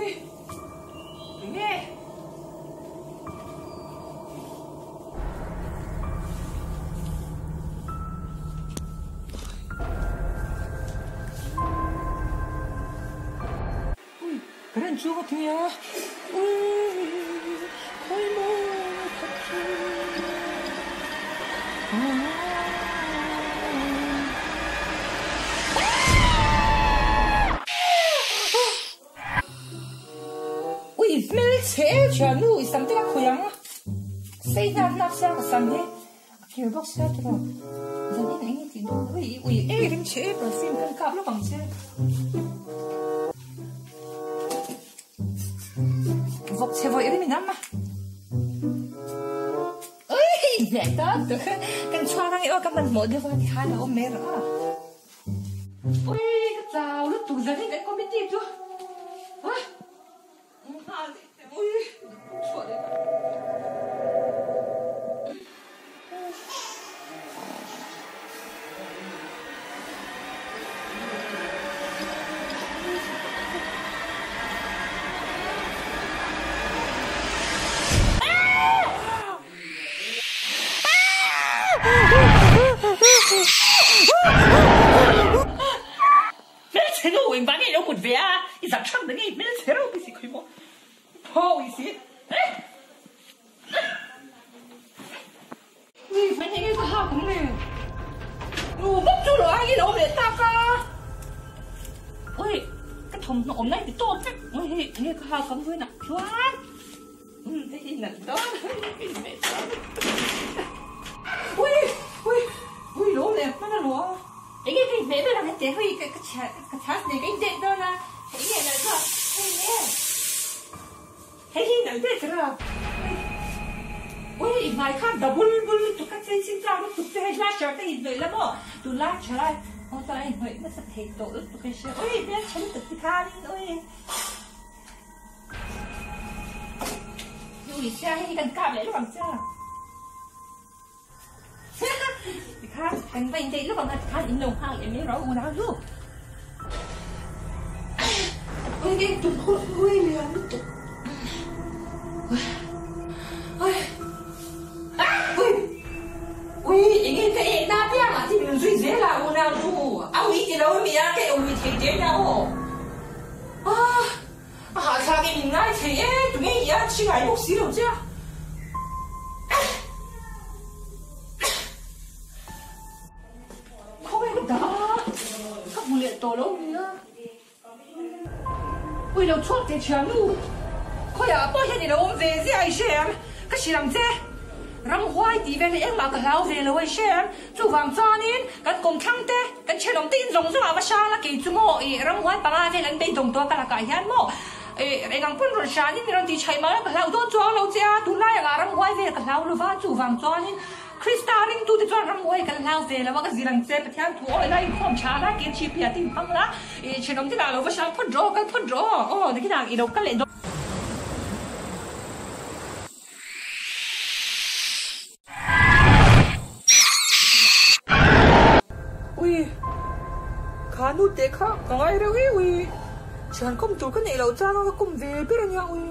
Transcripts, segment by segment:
Ui, enge? Ui, current chu ka thei a. Ui, khawi maw khat chu. Ui, hmelchhe thiannu i sam te ka khawi ang. Sei hnap hnap sia ka sam hi. A kir bawk sia tiraw. Zanin eng nge tih dawn? Ui, ui, ei rim chhe e perfume kan kap lawk ang che. Vawk chhe vawih rim in am a. Ui, hneh tak tak. Kan chhuak ang e aw ka hmanhmawh deuh a tikhan a awm mai rawh a. Ui, ka chau lutuk zanin kan committee chu. Ha? Ui, chhuah leh ta. Hmelchhe nu engvah nge i lo mut ve a, i zak hrang ta nge i hmelchhe reuh bisi khawi maw phaw i si eh Ui hmai hei nge ka hak ang le Nu bawk chu lo ang i lo awm leh tak a Ui ka thawmhnaw awm lai ti tawp vek ui hei nge ka hak ang vawiinah chuan Umm hei hi nalh dawn Ui ui ui lo awm leh hman a lo a. Enge ka inhmeh ber ang hetiang hi ka ka chhiar ka chhas nen ka indate dawn a hei nge nalh zawk hei nge hei hi nalh ber kher a ui ui i hmai khan double bul lutuk ka chei chin chak lutuk che hei blusher te inhnawih la maw tunlai thalai ho chuan a inhnawih nasa thei tawh lutuk hei hria ui hmeltha lutuk tikhanin ui ui sia hei hi kan kap leh lawk ang che. Tikhan kan va indeih lawk ang a tikhan in lo nghak leh mai rawh u nau chu. Ui nge tum khawp ui lian lutuk. Ui ui ui enge ka eh na piang ah te min zui zel a u nau chu a ui ti lo ami a ka eh ui thei te nia aw. Ah a hahthlak in in ngai thei e tunge i a thi ngai bawk si lo che a. Khawngaih ka dah a, ka hmu leh tawh lo nia. Ui lo chhuak teh thiannu, khawiah pawh hian i lo awm ve ziah i hre ang, ka hrilh ang che. Ramhuai tih vel hi engmah ka hlau ve lo a i hre ang, chuvang chuanin kan kawmthlang te, kan thenawm te in zawng zawng ah va hrang a, kei chu maw i ramhuai panga vel an beidawng tawh a ka lakah hian maw eng ang pawn rawn hranin mi rawn tih chhaih mah la ka hlau dawn chuang lo che a, tunlai angah ramhuai vel ka hlau lova, chuvang chuanin Krista ringtute chuan ramhuai kan hlau ve lo a, ka zir ang che, Pathian thu awi la, inkhawm tha la, ke chhi piah te inhmang la, i thenawm te lah lo va hrang phawt rawh, kal phawt rawh aw, nikinah i lo kal leh dawn. Ui, kha nu teh kha ka ngai reuh e ui, thian kawm tur ka neih loh chuan ka kawm ve ber ania ui,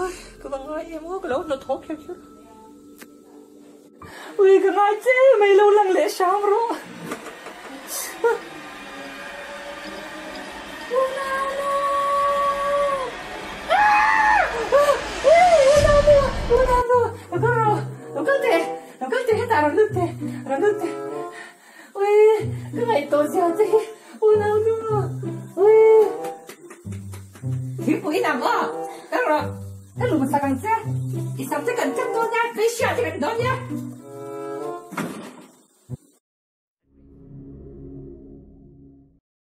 ai ka va ngai em aw ka lo hnawt haw kher kher. Ui ka ngai che mai lo lang leh hram rawh. Ui ka ngaihtuah zia che hi unau nu ui thingpui in ang aw ka rawh ka lu hmasak ang che i sam te kan cut dawn nia facial te kan ti dawn nia.